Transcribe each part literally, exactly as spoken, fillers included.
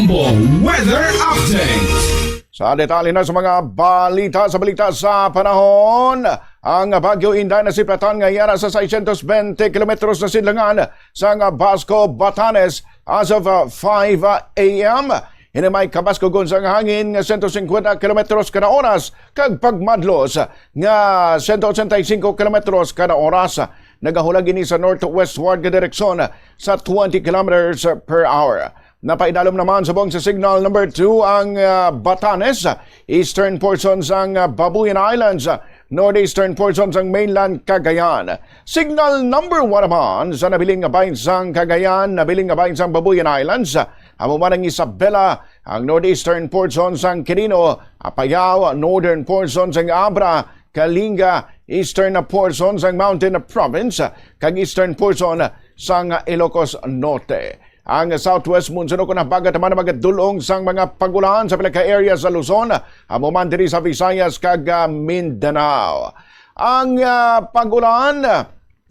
Weather update. Sa detalye na sa mga balita, sa balita sa panahon, ang Bagyo Inday nasiplatan nga yara sa seiscientos twenty kilometros na sidlangan sang Basco, Batanes as of uh, five a m. Ini may kabaskugon sang hangin nga sento singkwenta kilometros kada oras kag pagmadlos nga sento ochenta y cinco kilometros kada oras. Nagahulag ini sa northwestward nga direksyon sa twenty kilometers per hour. Napaidalom naman subong sa signal number two ang ah, Batanes, eastern portion sang ah, Babuyan Islands, northeastern portion sang mainland Cagayan. Signal number one naman sa nabiling nga bahin sang Cagayan, nabiling nga bahin sang Babuyan Islands, amo man ang Isabela, ang northeastern portion sang Quirino, Apayao, northern portion sang Abra, Kalinga, eastern portion sang Mountain Province, kag eastern portion sang Ilocos Norte. Ang southwest monsoon o kon habagat naman ang magadul-ong sang mga pag-ulan sa pila ka area sa Luzon, amo man diri sa Visayas kag ah, Mindanao. Ang ah, pag-ulan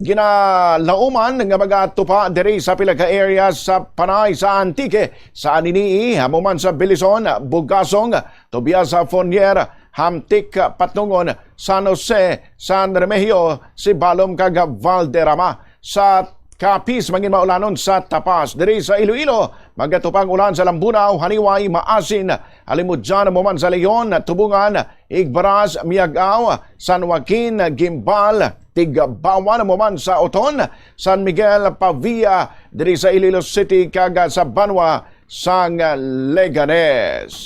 ginalauman nga magatupa diri sa pila ka area sa Panay, sa Antique, sa Anini-y, amo man sa Belison, Bugasong, Tobias, Fornier, Hamtic, Patnongon, San Jose, San Remigio, Sibalom kag Valderrama. Sa Capiz, mangin maulanon sa Tapas. Diri sa Iloilo, magatupa ang ulan sa Lambunao, Janiuay, Maasin, Alimodian, amo man sa Leon, Tubungan, Igbaras, Miag-ao, San Joaquin, Guimbal, Tigbauan, amo man sa Oton, San Miguel, Pavia, diri sa Iloilo City, kag sa banwa sang Leganes.